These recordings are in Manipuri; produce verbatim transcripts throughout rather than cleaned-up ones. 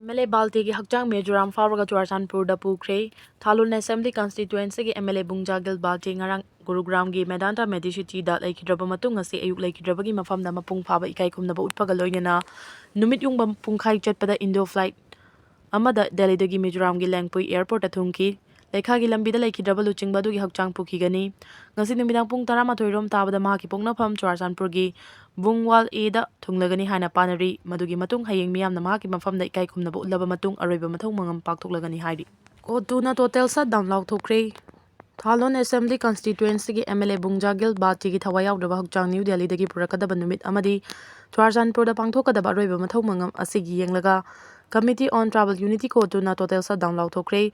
ꯑꯦꯝ ꯑꯦꯜ ꯑꯦ ꯕꯥꯜꯇꯦꯒꯤ ꯍꯛꯆꯥꯡ ꯃꯤꯖꯣꯔꯥꯝ ꯐꯥꯎꯔꯒ ꯆꯨꯔꯥꯆꯥꯟꯄꯨꯔꯗ ꯄꯨꯈ꯭ꯔꯦ꯫ ꯊꯥꯂꯣꯟ ꯑꯦꯁꯦꯝꯕ꯭ꯂꯤ ꯀꯟꯁꯇꯤꯇ꯭ꯌꯨꯑꯦꯟꯁꯤꯒꯤ ꯑꯦꯝ ꯑꯦꯜ ꯑꯦ ꯕꯨꯡꯖꯥꯒꯤꯜ ꯕꯥꯜꯇꯦ ꯉꯔꯥꯡ ꯒꯨꯔꯨꯒ꯭ꯔꯥꯝꯒꯤ ꯃꯦꯗꯥꯟꯇꯥ ꯃꯦꯗꯤꯁꯤꯇꯤꯗ ꯂꯩꯈꯤꯗ꯭ꯔꯕ ꯃꯇꯨꯡ ꯉꯁꯤ ꯑꯌꯨꯛ ꯂꯩꯈꯤꯗ꯭ꯔꯕꯒꯤ ꯃꯐꯝꯗ ꯃꯄꯨꯡ ꯐꯥꯕ ꯏꯀꯥꯏ ꯈꯨꯝꯅꯕ ꯎꯠꯄꯒ ꯂꯣꯏꯅꯅ ꯅꯨꯃꯤꯠ ꯌꯨꯡꯕ ꯄꯨꯡꯈꯥꯏ ꯆꯠꯄꯗ ꯏꯟꯗꯣ ꯐ꯭ꯂꯥꯏꯠ ꯑꯃꯗ ꯗꯦꯜꯂꯤꯗꯒꯤ ꯃꯤꯖꯣꯔꯥꯝꯒꯤ ꯂꯦꯡꯄꯨꯏ ꯑꯦꯌꯔꯄꯣꯔꯠꯇ ꯊꯨꯡꯈꯤ꯫ ꯂꯩꯈꯥꯒꯤ ꯂꯝꯕꯤꯗ ꯂꯩꯈꯤꯗ꯭ꯔꯕ ꯂꯨꯆꯤꯡꯕ ꯑꯗꯨꯒꯤ ꯍꯛꯆꯥꯡ ꯄꯨꯈꯤꯒꯅꯤ꯫ ꯉꯁꯤ ꯅꯨꯃꯤꯗꯥꯡ ꯄꯨꯡ ꯇꯔꯥꯃꯥꯊꯣꯏ ꯔꯣꯝ ꯇꯥꯕꯗ ꯃꯍꯥꯛꯀꯤ ꯄꯣꯛꯅꯐꯝ ꯆꯨꯔꯥꯆꯥꯟꯄꯨꯔꯒꯤ ꯕꯨꯡꯋꯥꯜ ꯑꯦꯗ ꯊꯨꯡꯂꯒꯅꯤ ꯍꯥꯏꯅ ꯄꯥꯅꯔꯤ꯫ ꯃꯗꯨꯒꯤ ꯃꯇꯨꯡ ꯍꯌꯦꯡ ꯃꯤꯌꯥꯝꯅ ꯃꯍꯥꯛꯀꯤ ꯃꯐꯝꯗ ꯏꯀꯥꯏ ꯈꯨꯝꯅꯕ ꯎꯠꯂꯕ ꯃꯇꯨꯡ ꯑꯔꯣꯏꯕ ꯃꯊꯧ ꯃꯉꯝ ꯄꯥꯡꯊꯣꯛꯂꯒꯅꯤ ꯍꯥꯏꯔꯤ꯫ ꯀꯣꯇꯨꯅ ꯇꯣꯇꯦꯜ ꯁꯠ ꯗꯥꯎꯟ ꯂꯥꯎꯊꯣꯛꯈ꯭ꯔꯦ꯫ ꯊꯥꯂꯣꯟ ꯑꯦꯁꯦꯝꯕ꯭ꯂꯤ ꯀꯟꯁꯇꯤꯇ꯭ꯌꯨꯑꯦꯟꯁꯤꯒꯤ ꯑꯦꯝ ꯑꯦꯜ ꯑꯦ ꯕꯨꯡꯖꯥꯒꯤꯜ ꯕꯥꯇꯤꯒꯤ ꯊꯋꯥꯏ ꯌꯥꯎꯗ꯭ꯔꯕ ꯍꯛꯆꯥꯡ ꯅ꯭ꯌꯨ ꯗꯦꯜꯂꯤꯗꯒꯤ ꯄꯨꯔꯛꯀꯗꯕ ꯅꯨꯃꯤꯠ ꯑꯃꯗꯤ ꯆꯨꯔꯥꯆꯥꯟꯄꯨꯔꯗ ꯄꯥꯡꯊꯣꯛꯀꯗꯕ ꯑꯔꯣꯏꯕ ꯃꯊꯧ ꯃꯉꯝ ꯑꯁꯤꯒꯤ ꯌꯦꯡꯂꯒ Committee on Tribal Unity ꯀꯣꯇꯨꯅ ꯇꯣꯇꯦꯜ ꯁꯠ ꯗꯥꯎꯟ ꯂꯥꯎꯊꯣꯛꯈ꯭ꯔꯦ꯫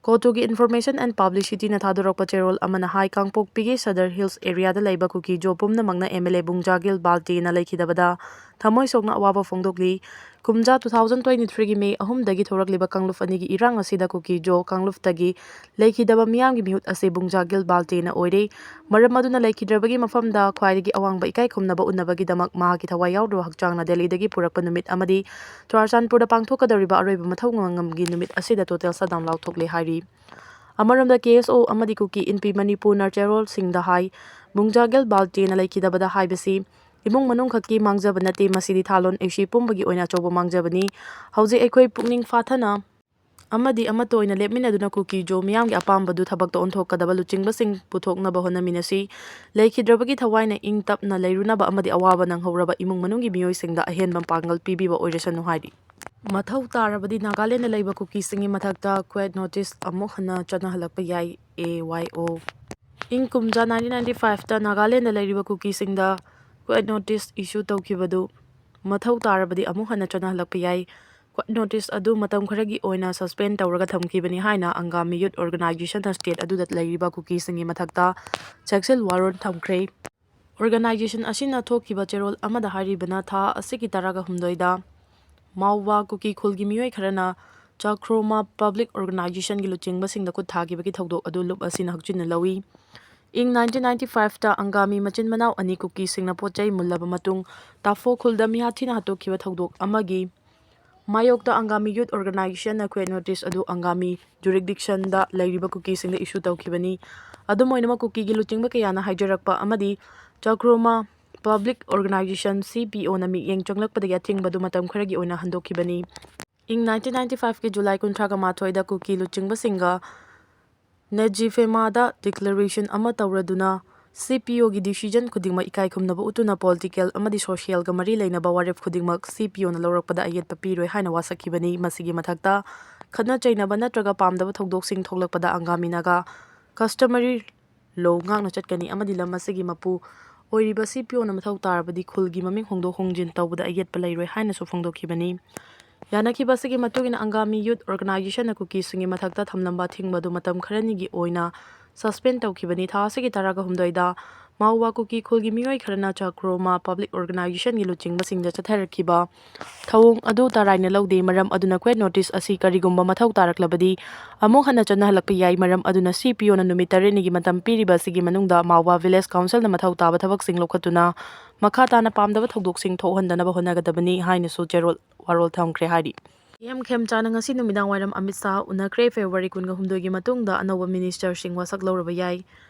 ꯀꯣꯇꯨꯒꯤ ꯏꯟꯐꯣꯔꯃꯦꯁꯟ ꯑꯦꯟ ꯄꯕ꯭ꯂꯤꯁꯤꯇꯤꯅ ꯊꯥꯗꯣꯔꯛꯄ ꯆꯦꯔꯣꯜ ꯑꯃꯅ ꯍꯥꯏ, ꯀꯥꯡꯄꯣꯛꯄꯤꯒꯤ ꯁꯗꯔ ꯍꯤꯜꯁ ꯑꯦꯔꯤꯌꯥꯗ ꯂꯩꯕ ꯀꯨꯀꯤ ꯖꯣ ꯄꯨꯝꯅꯃꯛꯅ ꯑꯦꯝ ꯑꯦꯜ ꯑꯦ ꯕꯨꯡꯖꯥꯒꯤꯜ ꯕꯥꯜꯇꯤꯅ ꯂꯩꯈꯤꯗꯕꯗ ꯊꯃꯣꯏ ꯁꯣꯛꯅ ꯑꯋꯥꯕ ꯐꯣꯡꯗꯣꯛꯂꯤ꯫ ꯀꯨꯝꯖꯥ two thousand twenty-threeꯒꯤ ꯃꯦ ꯑꯍꯨꯝꯗꯒꯤ ꯊꯣꯔꯛꯂꯤꯕ ꯀꯥꯡꯂꯨꯞ ꯑꯅꯤꯒꯤ ꯏꯔꯥꯡ ꯑꯁꯤꯗ ꯀꯨꯀꯤ ꯖꯣ ꯀꯥꯡꯂꯨꯞꯇꯒꯤ ꯂꯩꯈꯤꯗꯕ ꯃꯤꯌꯥꯝꯒꯤ ꯃꯤꯍꯨꯠ ꯑꯁꯤ ꯕꯨꯡꯖꯥꯒꯤꯜ ꯕꯥꯜꯇꯤꯅ ꯑꯣꯏꯔꯦ꯫ ꯃꯔꯝ ꯑꯗꯨꯅ ꯂꯩꯈꯤꯗ꯭ꯔꯕꯒꯤ ꯃꯐꯝꯗ ꯈ꯭ꯋꯥꯏꯗꯒꯤ ꯑꯋꯥꯡꯕ ꯏꯀꯥꯏ ꯈꯨꯝꯅꯕ ꯎꯠꯅꯕꯒꯤꯗꯃꯛ ꯃꯍꯥꯛꯀꯤ ꯊꯋꯥꯏ ꯌꯥꯎꯗ꯭ꯔꯕ ꯍꯛꯆꯥꯡꯅ ꯗꯦꯜꯂꯤꯗꯒꯤ ꯄꯨꯔꯛꯄ ꯅꯨꯃꯤꯠ ꯑꯃꯗꯤ ꯆꯨꯔꯥꯆꯥꯟꯄꯨꯔꯗ ꯄꯥꯡꯊꯣꯛꯀꯗꯧꯔꯤꯕ ꯑꯔꯣꯏꯕ ꯃꯊꯧ ꯃꯉꯝꯒꯤ ꯅꯨꯃꯤꯠ ꯑꯁꯤꯗ ꯇꯣꯇꯦꯜ ꯁꯠꯗꯥꯎꯟ ꯂꯥꯎꯊꯣꯛꯂꯦ ꯍꯥꯏꯔꯤ꯫ ꯑꯃꯔꯣꯝꯗ, ꯀꯦ ꯑꯦꯁ ꯑꯣ ꯑꯃꯗꯤ ꯀꯨꯀꯤ ꯏꯟꯄꯤ ꯃꯅꯤꯄꯨꯔꯅ ꯆꯦꯔꯣꯜꯁꯤꯡꯗ ꯍꯥꯏ, ꯕꯨꯡꯖꯥꯒꯤꯜ ꯕꯥꯜꯇꯦꯅ ꯂꯩꯈꯤꯗꯕꯗ ꯍꯥꯏꯕꯁꯤ ꯏꯃꯨꯡ ꯃꯅꯨꯡ ꯈꯛꯀꯤ ꯃꯥꯡꯖꯕ ꯅꯠꯇꯦ, ꯃꯁꯤꯗꯤ ꯊꯥꯂꯣꯟ ꯑꯦꯁꯤ ꯄꯨꯝꯕꯒꯤ ꯑꯣꯏꯅ ꯑꯆꯧꯕ ꯃꯥꯡꯖꯕꯅꯤ꯫ ꯍꯧꯖꯤꯛ ꯑꯩꯈꯣꯏ ꯄꯨꯛꯅꯤꯡ ꯐꯥꯊꯅ ꯑꯃꯗꯤ ꯑꯃꯠꯇ ꯑꯣꯏꯅ ꯂꯦꯞꯃꯤꯟꯅꯗꯨꯅ ꯀꯨꯀꯤ ꯖꯣ ꯃꯤꯌꯥꯝꯒꯤ ꯑꯄꯥꯝꯕꯗꯨ ꯊꯕꯛꯇ ꯑꯣꯟꯊꯣꯛꯀꯗꯕ ꯂꯨꯆꯤꯡꯕꯁꯤꯡ ꯄꯨꯊꯣꯛꯅꯕ ꯍꯣꯠꯅꯃꯤꯟꯅꯁꯤ꯫ ꯂꯩꯈꯤꯗ꯭ꯔꯕꯒꯤ ꯊꯋꯥꯏꯅ ꯏꯪ ꯇꯞꯅ ꯂꯩꯔꯨꯅꯕ ꯑꯃꯗꯤ ꯑꯋꯥꯕ ꯅꯪꯍꯧꯔꯕ ꯏꯃꯨꯡ ꯃꯅꯨꯡꯒꯤ ꯃꯤꯑꯣꯏꯁꯤꯡꯗ ꯑꯍꯦꯟꯕ ꯄꯥꯡꯒꯜ ꯄꯤꯕꯤꯕ ꯑꯣꯏꯔꯁꯅꯨ ꯍꯥꯏꯔꯤ꯫ ꯃꯊꯧ ꯇꯥꯔꯕꯗꯤ ꯅꯥꯒꯥꯂꯦꯟꯗ ꯂꯩꯕ ꯀꯨꯀꯤꯁꯤꯡꯒꯤ ꯃꯊꯛꯇ ꯀ꯭ꯋꯦꯠ ꯅꯣꯇꯤꯁ ꯑꯃꯨꯛ ꯍꯟꯅ ꯆꯠꯅꯍꯜꯂꯛꯄ ꯌꯥꯏ, ꯑꯦ ꯋꯥꯏ ꯑꯣ꯫ ꯏꯪ ꯀꯨꯝꯖꯥ nineteen ninety fiveꯇ ꯅꯥꯒꯥꯂꯦꯟꯗ ꯂꯩꯔꯤꯕ ꯀꯨꯀꯤꯁꯤꯡꯗ ꯀ꯭ꯋꯦꯠ ꯅꯣꯇꯤꯁ ꯏꯁꯨ ꯇꯧꯈꯤꯕꯗꯨ ꯃꯊꯧ ꯇꯥꯔꯕꯗꯤ ꯑꯃꯨꯛ ꯍꯟꯅ ꯆꯠꯅꯍꯜꯂꯛꯄ ꯌꯥꯏ꯫ ꯀ꯭ꯋꯦꯠ ꯅꯣꯇꯤꯁ ꯑꯗꯨ ꯃꯇꯝ ꯈꯔꯒꯤ ꯑꯣꯏꯅ ꯁꯁꯄꯦꯟ ꯇꯧꯔꯒ ꯊꯝꯈꯤꯕꯅꯤ ꯍꯥꯏꯅ ꯑꯪꯒꯥꯃꯤ ꯌꯨꯠ ꯑꯣꯔꯒꯅꯥꯏꯖꯦꯁꯟꯅ ꯁ꯭ꯇꯦꯠ ꯑꯗꯨꯗ ꯂꯩꯔꯤꯕ ꯀꯨꯀꯤꯁꯤꯡꯒꯤ ꯃꯊꯛꯇ ꯆꯦꯛꯁꯤꯜ ꯋꯥꯔꯣꯟ ꯊꯝꯈ꯭ꯔꯦ꯫ ꯑꯣꯔꯒꯅꯥꯏꯖꯦꯁꯟ ꯑꯁꯤꯅ ꯊꯣꯛꯈꯤꯕ ꯆꯦꯔꯣꯜ ꯑꯃꯗ ꯍꯥꯏꯔꯤꯕꯅ, ꯊꯥ ꯑꯁꯤꯒꯤ ꯇꯔꯥꯒ ꯍꯨꯝꯗꯣꯏꯗ ꯃꯥꯎꯋꯥ ꯀꯨꯀꯤ ꯈꯨꯜꯒꯤ ꯃꯤꯑꯣꯏ ꯈꯔꯅ ꯆꯥꯈ꯭ꯔꯣꯃꯥ ꯄꯕ꯭ꯂꯤꯛ ꯑꯣꯔꯒꯅꯥꯏꯖꯦꯁꯟꯒꯤ ꯂꯨꯆꯤꯡꯕꯁꯤꯡꯗ ꯈꯨꯠ ꯊꯥꯈꯤꯕꯒꯤ ꯊꯧꯗꯣꯛ ꯑꯗꯨ ꯂꯨꯞ ꯑꯁꯤꯅ ꯍꯛꯆꯤꯟꯅ ꯂꯧꯏ꯫ ꯏꯪ nineteen ninety fiveꯇ ꯑꯪꯒꯥꯃꯤ ꯃꯆꯤꯟ ꯃꯅꯥꯎ ꯑꯅꯤ ꯀꯨꯀꯤꯁꯤꯡꯅ ꯄꯣꯠ ꯆꯩ ꯃꯨꯜꯂꯕ ꯃꯇꯨꯡ ꯇꯥꯐꯣ ꯈꯨꯜꯗ ꯃꯤꯍꯥꯠꯊꯤꯅ ꯍꯥꯠꯇꯣꯛꯈꯤꯕ ꯊꯧꯗꯣꯛ ꯑꯃꯒꯤ ꯃꯥꯌꯣꯛꯇ ꯑꯪꯒꯥꯃꯤ ꯌꯨꯠ ꯑꯣꯔꯒꯅꯥꯏꯖꯦꯁꯟꯅ ꯀ꯭ꯋꯦꯠ ꯅꯣꯇꯤꯁ ꯑꯗꯨ ꯑꯪꯒꯥꯃꯤ ꯖꯨꯔꯤꯛꯗꯤꯛꯁꯟꯗ ꯂꯩꯔꯤꯕ ꯀꯨꯀꯤꯁꯤꯡꯗ ꯏꯁꯨ ꯇꯧꯈꯤꯕꯅꯤ꯫ ꯑꯗꯨꯝ ꯑꯣꯏꯅꯃꯛ, ꯀꯨꯀꯤꯒꯤ ꯂꯨꯆꯤꯡꯕ ꯀꯌꯥꯅ ꯍꯥꯏꯖꯔꯛꯄ ꯑꯃꯗꯤ ꯆꯥꯀ꯭ꯔꯣꯃꯥ ꯄꯕ꯭ꯂꯤꯛ ꯑꯣꯔꯒꯅꯥꯏꯖꯦꯁꯟ, ꯁꯤ ꯄꯤ ꯑꯣꯅ ꯃꯤꯠꯌꯦꯡ ꯆꯪꯂꯛꯄꯗꯒꯤ ꯑꯊꯤꯡꯕ ꯑꯗꯨ ꯃꯇꯝ ꯈꯔꯒꯤ ꯑꯣꯏꯅ ꯍꯟꯗꯣꯛꯈꯤꯕꯅꯤ꯫ ꯏꯪ ꯅꯥꯏꯟꯇꯤꯟ ꯅꯥꯏꯟꯇꯤ ꯐꯥꯏꯚꯀꯤ ꯖꯨꯂꯥꯏ ꯀꯨꯟꯊ꯭ꯔꯥꯒ ꯃꯥꯊꯣꯏꯗ ꯀꯨꯀꯤ ꯂꯨꯆꯤꯡꯕꯁꯤꯡꯒ ꯅꯦꯖꯤꯐꯦꯃꯥꯗ ꯗꯤꯀ꯭ꯂꯦꯔꯦꯁꯟ ꯑꯃ ꯇꯧꯔꯗꯨꯅ, ꯁꯤ ꯄꯤ ꯑꯣꯒꯤ ꯗꯤꯁꯤꯖꯟ ꯈꯨꯗꯤꯡꯃꯛ ꯏꯀꯥꯏ ꯈꯨꯝꯅꯕ ꯎꯠꯇꯨꯅ ꯄꯣꯂꯤꯇꯤꯀꯦꯜ ꯑꯃꯗꯤ ꯁꯣꯁꯤꯌꯦꯜꯒ ꯃꯔꯤ ꯂꯩꯅꯕ ꯋꯥꯔꯦꯞ ꯈꯨꯗꯤꯡꯃꯛ ꯁꯤ ꯄꯤ ꯑꯣꯅ ꯂꯧꯔꯛꯄꯗ ꯑꯌꯦꯠꯄ ꯄꯤꯔꯣꯏ ꯍꯥꯏꯅ ꯋꯥꯁꯛꯈꯤꯕꯅꯤ꯫ ꯃꯁꯤꯒꯤ ꯃꯊꯛꯇ, ꯈꯠꯅ ꯆꯩꯅꯕ ꯅꯠꯇ꯭ꯔꯒ ꯄꯥꯝꯗꯕ ꯊꯧꯗꯣꯛꯁꯤꯡ ꯊꯣꯛꯂꯛꯄꯗ ꯑꯪꯒꯥꯃꯤ ꯅꯥꯒꯥ ꯀꯁꯇꯃꯔꯤ ꯂꯣ ꯉꯥꯛꯅ ꯆꯠꯀꯅꯤ ꯑꯃꯗꯤ ꯂꯝ ꯑꯁꯤꯒꯤ ꯃꯄꯨ ꯑꯣꯏꯔꯤꯕ ꯁꯤ ꯄꯤ ꯑꯣꯅ ꯃꯊꯧ ꯇꯥꯔꯕꯗꯤ ꯈꯨꯜꯒꯤ ꯃꯃꯤꯡ ꯍꯣꯡꯗꯣꯛ ꯍꯣꯡꯖꯤꯟ ꯇꯧꯕꯗ ꯑꯌꯦꯠꯄ ꯂꯩꯔꯣꯏ ꯍꯥꯏꯅꯁꯨ ꯐꯣꯡꯗꯣꯛꯈꯤꯕꯅꯤ꯫ ꯌꯥꯅꯈꯤꯕ ꯑꯁꯤꯒꯤ ꯃꯇꯨꯡ ꯏꯟꯅ ꯑꯪꯒꯥꯃꯤ ꯌꯨꯠ ꯑꯣꯔꯒꯅꯥꯏꯖꯦꯁꯟꯅ ꯀꯨꯀꯤꯁꯤꯡꯒꯤ ꯃꯊꯛꯇ ꯊꯝꯂꯝꯕ ꯑꯊꯤꯡꯕ ꯑꯗꯨ ꯃꯇꯝ ꯈꯔꯅꯤꯒꯤ ꯑꯣꯏꯅ ꯁꯁꯄꯦꯟ ꯇꯧꯈꯤꯕꯅꯤ꯫ ꯊꯥ ꯑꯁꯤꯒꯤ ꯇꯔꯥꯒ ꯍꯨꯝꯗꯣꯏꯗ ꯃꯥꯎꯋꯥ ꯀꯨꯀꯤ ꯈꯨꯜꯒꯤ ꯃꯤꯑꯣꯏ ꯈꯔꯅ ꯆꯥꯀ꯭ꯔꯣꯃꯥ ꯄꯕ꯭ꯂꯤꯛ ꯑꯣꯔꯒꯅꯥꯏꯖꯦꯁꯟꯒꯤ ꯂꯨꯆꯤꯡꯕꯁꯤꯡꯗ ꯆꯠꯊꯔꯛꯈꯤꯕ ꯊꯧꯑꯣꯡ ꯑꯗꯨ ꯇꯔꯥꯏꯅ ꯂꯧꯗꯦ꯫ ꯃꯔꯝ ꯑꯗꯨꯅ ꯀ꯭ꯋꯦꯠ ꯅꯣꯇꯤꯁ ꯑꯁꯤ ꯀꯔꯤꯒꯨꯝꯕ ꯃꯊꯧ ꯇꯥꯔꯛꯂꯕꯗꯤ ꯑꯃꯨꯛ ꯍꯟꯅ ꯆꯠꯅꯍꯜꯂꯛꯄ ꯌꯥꯏ꯫ ꯃꯔꯝ ꯑꯗꯨꯅ ꯁꯤ ꯄꯤ ꯑꯣꯅ ꯅꯨꯃꯤꯠ ꯇꯔꯦꯠꯅꯤꯒꯤ ꯃꯇꯝ ꯄꯤꯔꯤꯕ ꯑꯁꯤꯒꯤ ꯃꯅꯨꯡꯗ ꯃꯥꯎꯋꯥ ꯚꯤꯂꯦꯖ ꯀꯥꯎꯟꯁꯤꯜꯅ ꯃꯊꯧ ꯇꯥꯕ ꯊꯕꯛꯁꯤꯡ ꯂꯧꯈꯠꯇꯨꯅ ꯃꯈꯥ ꯇꯥꯅ ꯄꯥꯝꯗꯕ ꯊꯧꯗꯣꯛꯁꯤꯡ ꯊꯣꯛꯍꯟꯗꯅꯕ ꯍꯣꯠꯅꯒꯗꯕꯅꯤ ꯍꯥꯏꯅꯁꯨ ꯆꯦꯔꯣꯜ ꯋꯥꯔꯣꯜ ꯊꯝꯈ꯭ꯔꯦ ꯍꯥꯏꯔꯤ꯫ ꯁꯤ ꯑꯦꯝ ꯈꯦꯝꯆꯥꯟꯅ ꯉꯁꯤ ꯅꯨꯃꯤꯗꯥꯡ ꯋꯥꯏꯔꯝ ꯑꯃꯤꯠ ꯁꯥꯍ ꯎꯅꯈ꯭ꯔꯦ꯫ ꯐꯦꯕ꯭ꯔꯨꯋꯥꯔꯤ ꯀꯨꯟꯒ ꯍꯨꯝꯗꯣꯏꯒꯤ ꯃꯇꯨꯡꯗ ꯑꯅꯧꯕ ꯃꯤꯅꯤꯁꯇꯔꯁꯤꯡ ꯋꯥꯁꯛ ꯂꯧꯔꯕ ꯌꯥꯏ꯫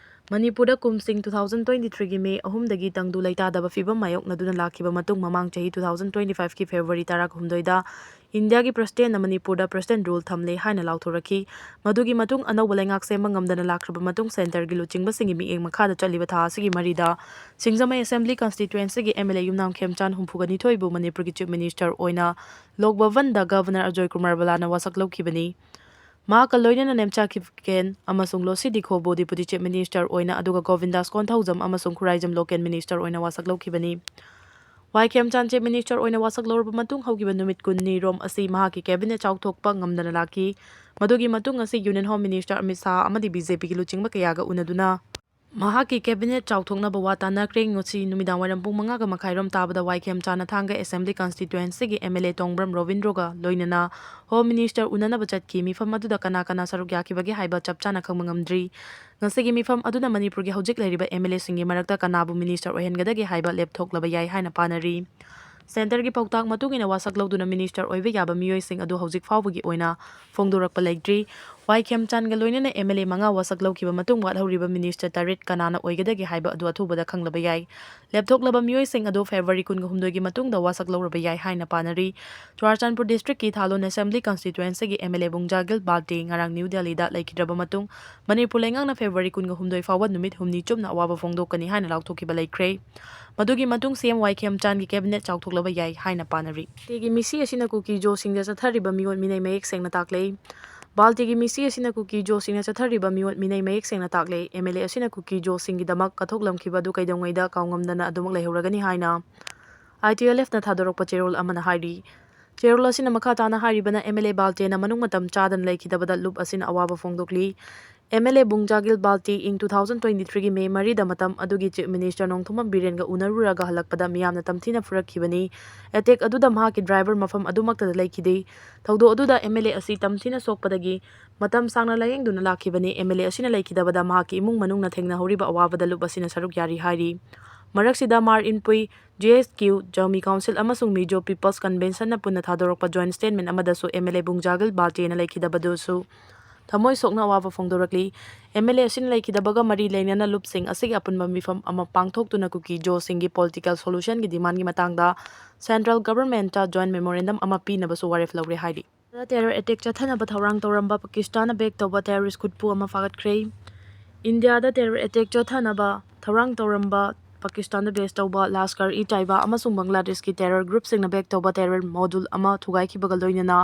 ꯃꯅꯤꯄꯨꯔꯗ ꯀꯨꯝꯁꯤꯡ two thousand twenty three ꯒꯤ ꯃꯦ ꯑꯍꯨꯝꯗꯒꯤ ꯇꯪꯗꯨ ꯂꯩꯇꯥꯗꯕ ꯐꯤꯕꯝ ꯃꯥꯌꯣꯛꯅꯗꯨꯅ ꯂꯥꯛꯈꯤꯕ ꯃꯇꯨꯡ, ꯃꯃꯥꯡ ꯆꯍꯤ two thousand twenty five ꯀꯤ ꯐꯦꯕ꯭ꯔꯨꯋꯥꯔꯤ ꯇꯔꯥꯍꯨꯝꯗꯣꯏꯗ ꯏꯟꯗꯤꯌꯥꯒꯤ ꯄ꯭ꯔꯁꯤꯗꯦꯟꯅ ꯃꯅꯤꯄꯨꯔꯗ ꯄ꯭ꯔꯁꯤꯗꯦꯟ ꯔꯨꯜ ꯊꯝꯂꯦ ꯍꯥꯏꯅ ꯂꯥꯎꯊꯣꯔꯛꯈꯤ꯫ ꯃꯗꯨꯒꯤ ꯃꯇꯨꯡ ꯑꯅꯧꯕ ꯂꯩꯉꯥꯛ ꯁꯦꯝꯕ ꯉꯝꯗꯅ ꯂꯥꯛꯈ꯭ꯔꯕ ꯃꯇꯨꯡ, ꯁꯦꯟꯇꯔꯒꯤ ꯂꯨꯆꯤꯡꯕꯁꯤꯡꯒꯤ ꯃꯤꯠꯌꯦꯡ ꯃꯈꯥꯗ ꯆꯠꯂꯤꯕ ꯊꯥ ꯑꯁꯤꯒꯤ ꯃꯔꯤꯗ ꯁꯤꯡꯖꯃꯩ ꯑꯦꯁꯦꯝꯕ꯭ꯂꯤ ꯀꯟꯁꯇꯤꯇ꯭ꯋꯦꯟꯁꯤꯒꯤ ꯑꯦꯝ ꯑꯦꯜ ꯑꯦ ꯌꯨꯝꯅꯥꯝ ꯈꯦꯝꯆꯥꯟ ꯍꯨꯝꯐꯨꯒ ꯅꯤꯊꯣꯏꯕꯨ ꯃꯅꯤꯄꯨꯔꯒꯤ ꯆꯤꯐ ꯃꯤꯅꯤꯁꯇꯔ ꯑꯣꯏꯅ ꯂꯣꯛ ꯚꯕꯟꯗ ꯒꯚꯔꯅꯔ ꯑꯖꯣꯏ ꯀꯨꯃꯥꯔ ꯕꯂꯥꯅ ꯋꯥꯁꯛ ꯂꯧꯈꯤꯕꯅꯤ꯫ ꯃꯍꯥꯛꯀ ꯂꯣꯏꯅꯅ ꯅꯦꯝꯆꯥ ꯈꯤꯞꯀꯦꯟ ꯑꯃꯁꯨꯡ ꯂꯣꯁꯤ ꯗꯤꯈꯣꯕꯨ ꯗꯤꯄꯨꯇꯤ ꯆꯤꯐ ꯃꯤꯅꯤꯁꯇꯔ ꯑꯣꯏꯅ, ꯑꯗꯨꯒ ꯒꯣꯕꯤꯟꯗꯥꯁ ꯀꯣꯟꯊꯧꯖꯝ ꯑꯃꯁꯨꯡ ꯈꯨꯔꯥꯏꯖꯝ ꯂꯣꯀꯦꯜ ꯃꯤꯅꯤꯁꯇꯔ ꯑꯣꯏꯅ ꯋꯥꯁꯛ ꯂꯧꯈꯤꯕꯅꯤ꯫ ꯋꯥꯏ ꯈꯦꯝꯆꯥꯟ ꯆꯤꯐ ꯃꯤꯅꯤꯁꯇꯔ ꯑꯣꯏꯅ ꯋꯥꯁꯛ ꯂꯧꯔꯕ ꯃꯇꯨꯡ ꯍꯧꯈꯤꯕ ꯅꯨꯃꯤꯠ ꯀꯨꯟꯅꯤ ꯔꯣꯝ ꯑꯁꯤ ꯃꯍꯥꯛꯀꯤ ꯀꯦꯕꯤꯅꯦꯠ ꯆꯥꯎꯊꯣꯛꯄ ꯉꯝꯗꯅ ꯂꯥꯛꯈꯤ꯫ ꯃꯗꯨꯒꯤ ꯃꯇꯨꯡ ꯑꯁꯤ union home minister Amit Shah ꯑꯃꯗꯤ ꯕꯤ ꯖꯦ ꯄꯤꯒꯤ ꯂꯨꯆꯤꯡꯕ ꯀꯌꯥꯒ ꯎꯅꯗꯨꯅ ꯃꯍꯥꯛꯀꯤ ꯀꯦꯕꯤꯅꯦꯠ ꯆꯥꯎꯊꯣꯛꯅꯕ ꯋꯥ ꯇꯥꯟꯅꯈ꯭ꯔꯦ꯫ ꯉꯁꯤ ꯅꯨꯃꯤꯗꯥꯡ ꯋꯥꯏꯔꯝ ꯄꯨꯡ ꯃꯉꯥꯒ ꯃꯈꯥꯏꯔꯣꯝ ꯇꯥꯕꯗ ꯋꯥꯏ ꯈꯦꯝꯆꯥꯟꯅ ꯊꯥꯡꯒ ꯑꯦꯁꯦꯝꯕ꯭ꯂꯤ ꯀꯟꯁꯇꯤꯇ꯭ꯋꯦꯟꯁꯤꯒꯤ ꯑꯦꯝ ꯑꯦꯜ ꯑꯦ ꯇꯣꯡꯕ꯭ꯔꯝ ꯔꯣꯕꯤꯟꯗ꯭ꯔꯣꯒ ꯂꯣꯏꯅꯅ ꯍꯣꯝ ꯃꯤꯅꯤꯁꯇꯔ ꯎꯅꯅꯕ ꯆꯠꯈꯤ꯫ ꯃꯤꯐꯝ ꯑꯗꯨꯗ ꯀꯅꯥ ꯀꯅꯥ ꯁꯔꯨꯛ ꯌꯥꯈꯤꯕꯒꯦ ꯍꯥꯏꯕ ꯆꯞ ꯆꯥꯅ ꯈꯪꯕ ꯉꯝꯗ꯭ꯔꯤ꯫ ꯉꯁꯤꯒꯤ ꯃꯤꯐꯝ ꯑꯗꯨꯅ ꯃꯅꯤꯄꯨꯔꯒꯤ ꯍꯧꯖꯤꯛ ꯂꯩꯔꯤꯕ ꯑꯦꯝ ꯑꯦꯜ ꯑꯦꯁꯤꯡꯒꯤ ꯃꯔꯛꯇ ꯀꯅꯥꯕꯨ ꯃꯤꯅꯤꯁꯇꯔ ꯑꯣꯏꯍꯟꯒꯗꯒꯦ ꯍꯥꯏꯕ ꯂꯦꯞꯊꯣꯛꯂꯕ ꯌꯥꯏ ꯍꯥꯏꯅ ꯄꯥꯅꯔꯤ꯫ ꯁꯦꯟꯇꯔꯒꯤ ꯄꯥꯎꯇꯥꯛ ꯃꯇꯨꯡ ꯏꯟꯅ ꯋꯥꯁꯛ ꯂꯧꯗꯨꯅ ꯃꯤꯅꯤꯁꯇꯔ ꯑꯣꯏꯕ ꯌꯥꯕ ꯃꯤꯑꯣꯏꯁꯤꯡ ꯑꯗꯨ ꯍꯧꯖꯤꯛ ꯐꯥꯎꯕꯒꯤ ꯑꯣꯏꯅ ꯐꯣꯡꯗꯣꯔꯛꯄ ꯂꯩꯇ꯭ꯔꯤ꯫ ꯋꯥꯏ ꯈꯦꯝꯆꯥꯟꯒ ꯂꯣꯏꯅꯅ ꯑꯦꯝ ꯑꯦꯜ ꯑꯦ ꯃꯉꯥ ꯋꯥꯁꯛ ꯂꯧꯈꯤꯕ ꯃꯇꯨꯡ ꯋꯥꯠꯍꯧꯔꯤꯕ ꯃꯤꯅꯤꯁꯇꯔ ꯇꯔꯦꯠ ꯀꯅꯥꯅ ꯑꯣꯏꯒꯗꯒꯦ ꯍꯥꯏꯕ ꯑꯗꯨ ꯑꯊꯨꯕꯗ ꯈꯪꯂꯕ ꯌꯥꯏ꯫ ꯂꯦꯞꯊꯣꯛꯂꯕ ꯃꯤꯑꯣꯏꯁꯤꯡ ꯑꯗꯨ ꯐꯦꯕ꯭ꯔꯨꯋꯥꯔꯤ ꯀꯨꯟꯒ ꯍꯨꯝꯗꯣꯏꯒꯤ ꯃꯇꯨꯡꯗ ꯋꯥꯁꯛ ꯂꯧꯔꯕ ꯌꯥꯏ ꯍꯥꯏꯅ ꯄꯥꯅꯔꯤ꯫ ꯆꯨꯔꯥꯆꯥꯟꯄꯨꯔ ꯗꯤꯁꯇ꯭ꯔꯤꯛꯀꯤ ꯊꯥꯂꯣꯟ assembly ꯀꯟꯁꯇꯤꯇ꯭ꯋꯦꯟꯁꯤꯒꯤ M L A ꯕꯨꯡꯖꯥꯒꯤꯜ Valte ꯉꯔꯥꯡ ꯅ꯭ꯌꯨ ꯗꯦꯜꯂꯤꯗ ꯂꯩꯈꯤꯗ꯭ꯔꯕ ꯃꯇꯨꯡ ꯃꯅꯤꯄꯨꯔ ꯂꯩꯉꯥꯛꯅ ꯐꯦꯕ꯭ꯔꯨꯋꯥꯔꯤ ꯀꯨꯟꯒ ꯍꯨꯝꯗꯣꯏ ꯐꯥꯎꯕ ꯅꯨꯃꯤꯠ ꯍꯨꯝꯅꯤ ꯆꯨꯞꯅ ꯑꯋꯥꯕ ꯐꯣꯡꯗꯣꯛꯀꯅꯤ ꯍꯥꯏꯅ ꯂꯥꯎꯊꯣꯛꯈꯤꯕ ꯂꯩꯈ꯭ꯔꯦ꯫ ꯃꯗꯨꯒꯤ ꯃꯇꯨꯡ ꯁꯤ ꯑꯦꯝ ꯋꯥꯏ ꯈꯦꯝꯆꯥꯟꯒꯤ ꯀꯦꯕꯤꯅꯦꯠ ꯆꯥꯎꯊꯣꯛꯂꯕ ꯌꯥꯏ ꯍꯥꯏꯅ ꯄꯥꯅꯔꯤ꯫ ꯇꯦꯒꯤ ꯃꯤꯁꯤ ꯑꯁꯤꯅ ꯀꯨꯀꯤ ꯖꯣꯁꯤꯡꯗ ꯆꯠꯊꯔꯤꯕ ꯃꯤꯑꯣꯠ ꯃꯤꯅꯩ ꯃꯌꯦꯛ ꯁꯦꯡꯅ ꯇꯥꯛꯂꯦ꯫ ꯕꯥꯜꯇꯤꯒꯤ ꯃꯤꯁꯤ ꯑꯁꯤꯅ ꯀꯨꯀꯤ ꯖꯣꯁꯤꯡꯅ ꯆꯠꯊꯔꯤꯕ ꯃꯤꯑꯣꯠ ꯃꯤꯅꯩ ꯃꯌꯦꯛ ꯁꯦꯡꯅ ꯇꯥꯛꯂꯦ꯫ ꯑꯦꯝ ꯑꯦꯜ ꯑꯦ ꯑꯁꯤꯅ ꯀꯨꯀꯤ ꯖꯣꯁꯤꯡꯒꯤꯗꯃꯛ ꯀꯠꯊꯣꯛꯂꯝꯈꯤꯕ ꯑꯗꯨ ꯀꯩꯗꯧꯉꯩꯗ ꯀꯥꯎꯉꯝꯗꯅ ꯑꯗꯨꯃꯛ ꯂꯩꯍꯧꯔꯒꯅꯤ ꯍꯥꯏꯅ ꯑꯥꯏ ꯇꯤ ꯑꯦꯜ ꯑꯦꯐꯅ ꯊꯥꯗꯣꯔꯛꯄ ꯆꯦꯔꯣꯜ ꯑꯃꯅ ꯍꯥꯏꯔꯤ꯫ ꯆꯦꯔꯣꯜ ꯑꯁꯤꯅ ꯃꯈꯥ ꯇꯥꯅ ꯍꯥꯏꯔꯤꯕꯅ, ꯑꯦꯝ ꯑꯦꯜ ꯑꯦ ꯕꯥꯜꯇꯦꯅ ꯃꯅꯨꯡ ꯃꯇꯝ ꯆꯥꯗꯅ ꯂꯩꯈꯤꯗꯕꯗ ꯂꯨꯞ ꯑꯁꯤꯅ ꯑꯋꯥꯕ ꯐꯣꯡꯗꯣꯛꯂꯤ꯫ ꯑꯦꯝ ꯑꯦꯜ ꯑꯦ ꯕꯨꯡꯖꯥꯒꯤꯜ ꯕꯥꯜꯇꯤ ꯏꯪ two thousand twenty three ꯒꯤ ꯃꯦ ꯃꯔꯤꯗ ꯃꯇꯝ ꯑꯗꯨꯒꯤ ꯆꯤꯐ ꯃꯤꯅꯤꯁꯇꯔ ꯅꯣꯡꯊꯣꯝꯕꯝ ꯕꯤꯔꯦꯟꯒ ꯎꯅꯔꯨꯔꯒ ꯍꯜꯂꯛꯄꯗ ꯃꯤꯌꯥꯝꯅ ꯇꯝꯊꯤꯅ ꯐꯨꯔꯛꯈꯤꯕꯅꯤ꯫ ꯑꯦꯇꯦꯛ ꯑꯗꯨꯗ ꯃꯍꯥꯛꯀꯤ ꯗ꯭ꯔꯥꯏꯚꯔ ꯃꯐꯝ ꯑꯗꯨꯃꯛꯇꯗ ꯂꯩꯈꯤꯗꯦ꯫ ꯊꯧꯗꯣꯛ ꯑꯗꯨꯗ ꯑꯦꯝ ꯑꯦꯜ ꯑꯦ ꯑꯁꯤ ꯇꯝꯊꯤꯅ ꯁꯣꯛꯄꯗꯒꯤ ꯃꯇꯝ ꯁꯥꯡꯅ ꯂꯥꯌꯦꯡꯗꯨꯅ ꯂꯥꯛꯈꯤꯕꯅꯤ꯫ ꯑꯦꯝ ꯑꯦꯜ ꯑꯦ ꯑꯁꯤꯅ ꯂꯩꯈꯤꯗꯕꯗ ꯃꯍꯥꯛꯀꯤ ꯏꯃꯨꯡ ꯃꯅꯨꯡꯅ ꯊꯦꯡꯅꯍꯧꯔꯤꯕ ꯑꯋꯥꯕꯗ ꯂꯨꯞ ꯑꯁꯤꯅ ꯁꯔꯨꯛ ꯌꯥꯔꯤ ꯍꯥꯏꯔꯤ꯫ ꯃꯔꯛꯁꯤꯗ ꯃꯥꯔ ꯏꯟꯄꯨꯏ, ꯖꯤ ꯑꯦꯁ ꯀ꯭ꯌꯨ, ꯖꯥꯎꯃꯤ ꯀꯥꯎꯟꯁꯤꯜ ꯑꯃꯁꯨꯡ ꯃꯤꯖꯣ ꯄꯤꯄꯜꯁ ꯀꯟꯚꯦꯟꯁꯟꯅ ꯄꯨꯟꯅ ꯊꯥꯗꯣꯔꯛꯄ ꯖꯣꯏꯟꯠ ꯁ꯭ꯇꯦꯠꯃꯦꯟꯠ ꯑꯃꯗꯁꯨ ꯑꯦꯝ ꯑꯦꯜ ꯑꯦ ꯕꯨꯡꯖꯥꯒꯤꯜ ꯕꯥꯜꯇꯦꯅ ꯂꯩꯈꯤꯗꯕꯗꯨꯁꯨ ꯊꯃꯣꯏ ꯁꯣꯛꯅ ꯑꯋꯥꯕ ꯐꯣꯡꯗꯣꯔꯛꯂꯤ꯫ ꯑꯦꯝ ꯑꯦꯜ ꯑꯦ ꯑꯁꯤꯅ ꯂꯩꯈꯤꯗꯕꯒ ꯃꯔꯤ ꯂꯩꯅꯅ ꯂꯨꯞꯁꯤꯡ ꯑꯁꯤꯒꯤ ꯑꯄꯨꯟꯕ ꯃꯤꯐꯝ ꯑꯃ ꯄꯥꯡꯊꯣꯛꯇꯨꯅ ꯀꯨꯀꯤ ꯖꯣꯁꯤꯡꯒꯤ ꯄꯣꯂꯤꯇꯤꯀꯦꯜ ꯁꯣꯂꯨꯁꯟꯒꯤ ꯗꯤꯃꯥꯟꯒꯤ ꯃꯇꯥꯡꯗ ꯁꯦꯟꯇ꯭ꯔꯦꯜ ꯒꯚꯔꯟꯃꯦꯟꯠꯇ ꯖꯣꯏꯟꯠ ꯃꯦꯃꯣꯔꯦꯟꯗꯝ ꯑꯃ ꯄꯤꯅꯕꯁꯨ ꯋꯥꯔꯦꯞ ꯂꯧꯔꯦ ꯍꯥꯏꯔꯤ꯫ ꯇꯦꯔꯔ ꯑꯦꯇꯦꯛ ꯆꯠꯊꯅꯕ ꯊꯧꯔꯥꯡ ꯇꯧꯔꯝꯕ ꯄꯥꯀꯤꯁꯇꯥꯟꯅ ꯕꯦꯛ ꯇꯧꯕ ꯇꯦꯔꯔꯤꯁ ꯈꯨꯠꯄꯨ ꯑꯃ ꯐꯥꯒꯠꯈ꯭ꯔꯦ꯫ ꯏꯟꯗꯤꯌꯥꯗ ꯇꯦꯔꯔ ꯑꯦꯇꯦꯛ ꯆꯠꯊꯅꯕ ꯊꯧꯔꯥꯡ ꯇꯧꯔꯝꯕ ꯄꯥꯀꯤꯁꯇꯥꯟꯗ ꯕꯦꯁ ꯇꯧꯕ ꯂꯥꯁꯀꯔ-ꯏ-ꯇꯥꯏꯕꯥ ꯑꯃꯁꯨꯡ ꯕꯪꯒ꯭ꯂꯥꯗꯦꯁꯀꯤ ꯇꯦꯔꯔ ꯒ꯭ꯔꯨꯞꯁꯤꯡꯅ ꯕꯦꯛ ꯇꯧꯕ ꯇꯦꯔꯔ ꯃꯣꯗꯨꯜ ꯑꯃ ꯊꯨꯒꯥꯏꯈꯤꯕꯒ ꯂꯣꯏꯅꯅ